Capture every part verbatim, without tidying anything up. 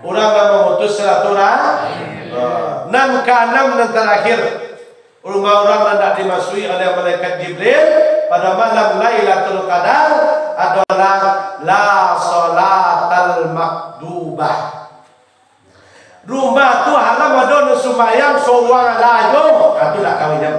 Urang nan mamutus silaturahmi. Nan kaanam, nan tarakhir, rumah urang nan dak dimasuki oleh malaikat Jibril pada malam Lailatul Qadar adolah la sholatal maktubah. Rumah tu haram ado nan sumbayang surang lah jo, ah, tu dak kawin jam.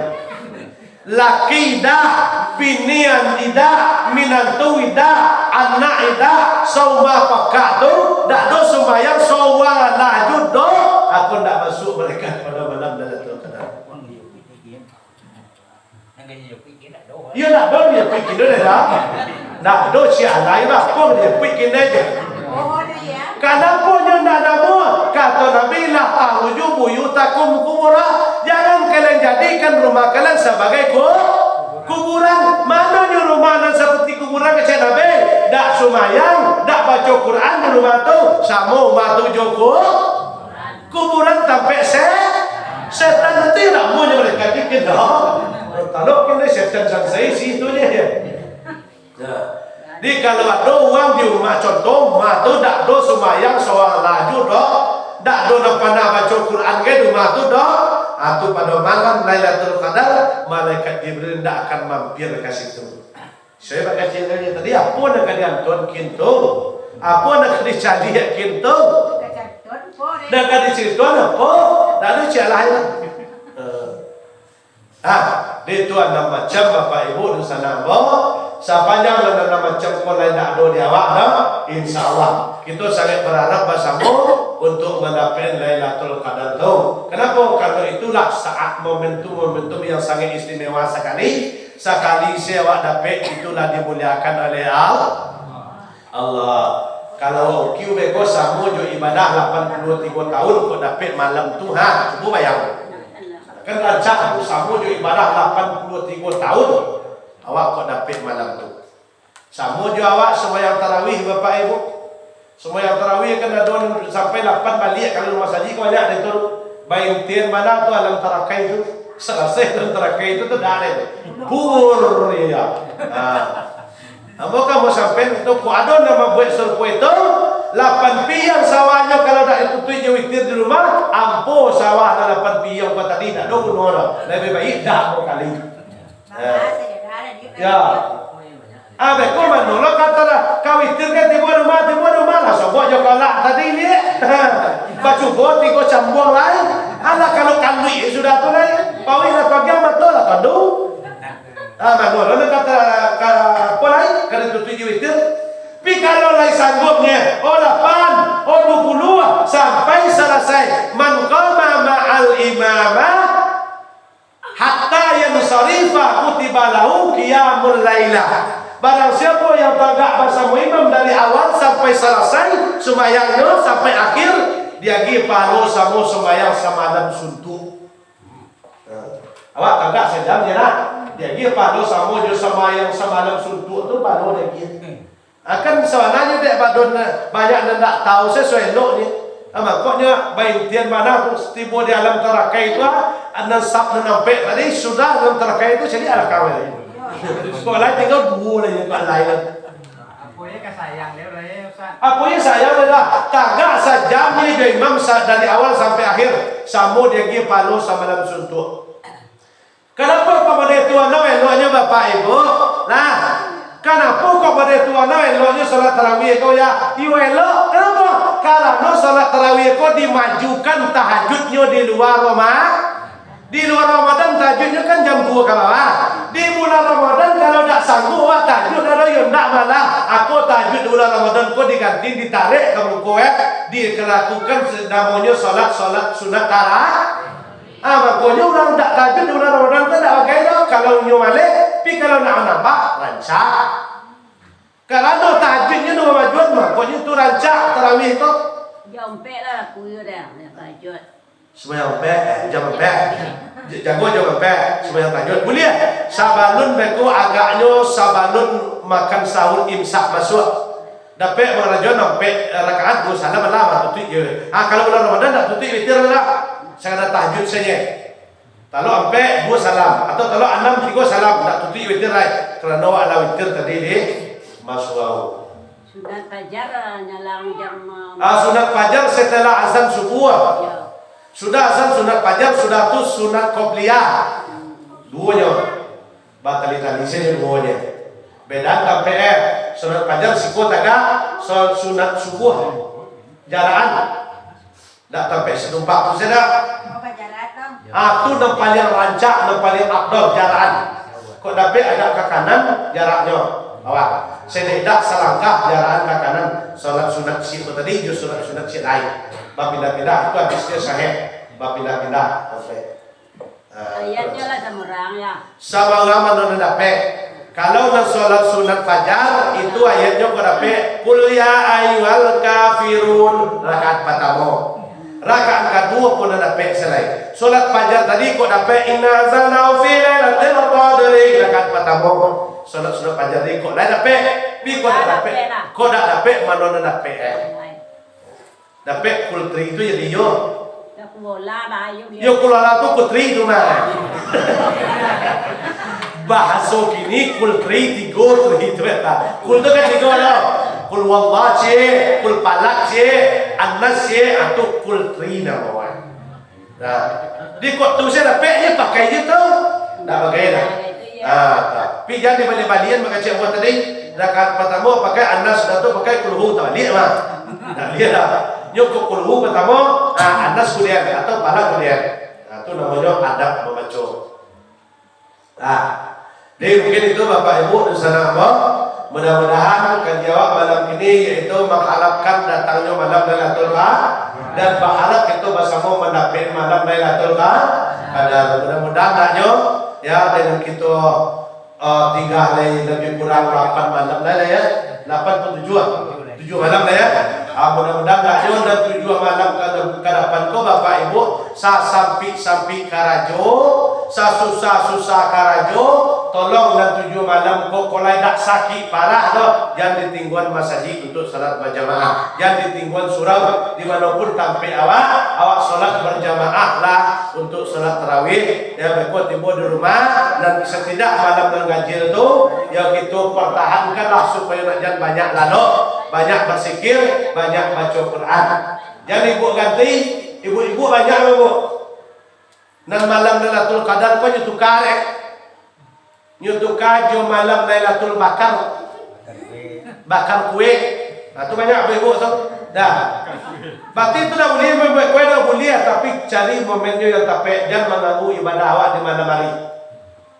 Laki idah, binian idah, minantu idah, anak idah, saumah pakak tu, dak ado sumbayang surang lah jo doh, aku ndak masuak malaikat pada malam Lailatul Qadar. Iyo, ndak ado dia pikir tu dah. Ndak ado si alai lah, pun dia pikir aja. Kanapo nyo ndak namuah? Kato Nabi, "La takhruju buyutakum qubura." Jangan kalian jadikan rumah kalian sabagai ku-, kuburan. Mano nyo rumah nan saperti kuburan, kecek Nabi? Dak sumayang, dak baco Quran di rumah tu, samo rumah tu jo ku-, kuburan tampek se-, setan. Nanti nak munyo mereka bikin dah. Kalau kena setan sansai situ je. Nah, di kalau ado urang di rumah, contoh, rumah tu dak ado sumbayang surang lah jo doh, dak ado nan panah baco Quran ge di rumah tu doh, ah, tu pado malam Lailatul Qadar, malaikat Jibril ndak akan mampir ka situ. Saya bakasian tadi, apo nan ka diantuan kintu? Apo nan ka dicaliak kintu? Nan ka dicaritoan apo? Ndak ado ciek lain lah. Eh. Ah, di tu anam macam, Bapak Ibu, di sana, ambo. Sapanjang nan anam macam ko lai ndak ado di awak, dah, insya Allah. Kito sangat berharap basamo untuk mandapek Lailatul Qadar tu. Kenapa? Karena itulah saat momentum-momentum yang sangat istimewa sekali. Sakali se awak dapek, itulah dimuliakan oleh Allah. Allah, kalau kiu beko samo jo ibadah lapan puluah tigo tahun kok dapek malam tu, ha, cubo bayangkan. Kan rancak tu samo jo ibadah lapan puluah tigo tahun, awak kok dapek malam tu. Samo jo awak sumbayang tarawih, Bapak Ibu. Sumbayang tarawih kan ado nan sampai lapan baliak kalau rumah saji, banyak deh tu. Baintian mana tu alam tarakai tu. Salasai alam tarakai tu, tu dah deh. Bur, iya. Ha. Ambo ka mau sampai tu, kok ado nan mambuek sarupo itu, lapan piang sawahnyo kalau dak ditutuik jo witir di rumah, ampo sawah nan lapan piang ko tadi, dak ado guno doh. Labiah baik dak ambo kali. Ya. Ya. Ah, beko mano lo kato lah, ka witir ka tibo rumah, tibo rumah lah, sobok jo kolak tadi ni. Bacubo tigo cambuang lai. Alah, kalau kanduik sudah tu lai. Pawik lah pagang mato lah kandu. Ah, mano lo nak kata ka, apo lai, ka ditutuik jo witir. Pi kalau lai sanggup nyo, oh, lapan, oh, duo puluah, sampai salasai. Man qama ma'al imamah hatta yansarifa kutiba lahu qiyamul lailah. Barang siapo yang tagak basamo imam dari awal sampai salasai sumbayangnyo, sampai akhir, diagiah pahalo samo sumbayang samalam suntuk. Nah, awak tagak sajam je lah. Diagiah pahalo samo jo sumbayang samalam suntuk tu, pahalo diagiah. Ah, kan sabananyo dek badon, banyak nan ndak tahu, se so elok ni. Ah, makoknyo baintian bana tu, tibo di alam tarakai tu, ah, nan sap nan ampek tadi, sudah alam tarakai tu, caliak lah kawin. Kok lah tinggal duo lah, ya, kok lain. Apo ye ka sayang dia lah, ya, Ustaz? Apo ye sayang dia lah? Tagak sajam ni jo imam sa-, dari awal sampai akhir, samo diagiah pahalo samalam suntuk. Kanapo kok model tu anau eloknyo, Bapak Ibu? Nah, kanapo kok model tu anau eloknyo salat tarawih ko, ya? Iyo elok. Kanapo? Karano salat tarawih ko dimajukan tahajudnyo di lua Roma-, di lua Ramadan tahajudnyo kan jam duo ka bawah. Di bulan Ramadan kalau dak sanggup wak tahajud, ado yo ndak malah. Ako tahajud di bulan Ramadan ko diganti, ditarek ka muko, eh, dilakukan se-, namonyo salat, salat sunat tara-, Ah, makonyo urang dak tahajud di bulan Ramadan tu dak bagai doh. Kalau inyo maleh, tapi kalau nak manambah, rancak. Karano tahajudnyo nyo mamajuan, makonyo tu rancak tarawih tu. Jam ampek lah aku yo dah, nak tahajud. Sumbayang ampek, eh, jam ampek. J-, jago jam ampek, sumbayang tahajud. Buliah. Sabalun beko agaknyo, sabalun makan sahur imsak masuak. Dapek mangarajoan ampek rakaat, duo salam, alah, mah tutuik je. Ah, kalau bulan Ramadan dak tutuik witir lah. Sakadar tahajud saja. Talok ampek, duo salam. Atau talok anam, tigo salam. Dak tutuik witir lai. Karano awak lah witir tadi di masuau. Sunat fajar, nyalang jam, ah, sunat fajar setelah azan subuh. Ya. Sudah azan sunat fajar, sudah tu sunat qobliyah. Hmm. Duonyo. Batali-tali sajo duonyo. Beda tampek, eh. Sunat fajar siko tagak, so-, sunat subuh jaraan. Ndak tampek satumpak tu sajo. Ah, tu nan paliang rancak, nan paliang afdol jaraan. Kok dapek agak ka kanan jaraknyo, awak. Saidak-idak salangkah jaraan ka kanan. Sunat-sunat ciek tu tadi, jo sunat-sunat ciek lain. Bapindah-pindah, itu hadisnyo sahih. Bapindah-pindah tampek. Ah, ayatnyo lah samurang, ya. Sama urang mano nan dapek. Kalau nan solat sunat fajar, itu ayatnyo kok dapek, "Qul ya ayyuhal kafirun," rakaat patamo. Rakaat kaduo pun nan dapek salai. Solat fajar tadi kok dapek, "Inna anzalnahu fi lailatul qadri," rakaat patamo. Solat sunat fajar tadi kok lai dapek, tapi kok dak dapek, kok dak dapek, mano nan dapek, eh? Dapek kultri tu jadi yo. Yo, kulola lah tu putri tu mah. Bahaso kini kultri tigo tri tu eta. Kul tu kan tigo lo. Kul wallah ciek, kul falak ciek, annas ciek, ah, tu kultri namo. Nah, di kok tu sajo dapek, yo pakai je tu. Ndak pakai lah. Ah, tapi jan dibaliak-baliak makecek buah tadi. Rakaat patamo pakai Anas, sudah tu pakai Kulhu, tabaliak mah. Ndak baliak lah. Nyo kok Kulhu patamo, ah, Anas kudian atau Falak kudian. Nah, tu namonyo adab mambaco. Nah, jadi mungkin itu Bapak Ibu di sana, ambo. Mudah-mudahan kaji awak malam kini yaitu mangharapkan datangnyo malam Lailatul Qadar dan baharap kito basamo mandapek malam Lailatul Qadar. Mudah-mudahan ndak nyo, ya, dengan kito, eh, tingga lai labiah kurang lapan malam lai lah, ya. Lapan atau tujuah? Tujuah malam lah, ya. Ah, mudah-mudahan ndak nyo nan tujuah malam ka, ka dapan ko, Bapak Ibu, sasampik-sampik karajo, sasusah-susah karajo, tolong nan tujuah malam ko, kok lai dak sakik parah doh, jan ditingguan masajik untuak salat bajamaah, jan ditingguan surau, di mano pun tampek awak, awak salat bajamaah lah untuak salat tarawih. Ya, beko tibo di rumah, nan satidak malam nan ganjil tu, ya, kito partahankanlah supayo nak jan banyak lalok, banyak basikir, banyak baco Quran. Jan ibu ganti, ibu-ibu banyak, ibu. Nan malam Lailatul Qadar ko nyo tuka, eh. Nyo tuka jo malam Lailatul Bakar. Bakar kue. Nah, tu banyak ibu-ibu tu. Dah. Berarti tu dah buliah mambuek kue, dah buliah, tapi cari momennyo yang tapek, jan manggagu ibadah awak di malam hari.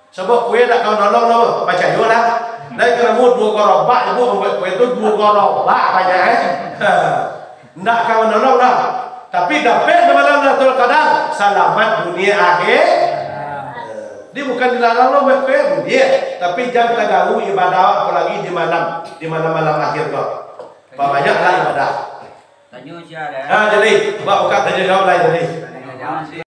Sabab kue dak ka manolong doh, pacayolah. Dari karamu duo garobak ibu mambuek kue tu, duo garobak banyak, eh. Ha. Ndak ka manolong doh. Tapi dapek di malam Lailatul Qadar, salamat dunia akhirat. Jadi bukan dilarang lo buek kue, buliah. Tapi jan tagagu ibadah, apolai di malam, di malam-malam akhir ko. Pabanyaklah ibadah. Tanyo sia, eh? Ha, jadi, buka tanyo jawab lai tadi. Tanyo jawab.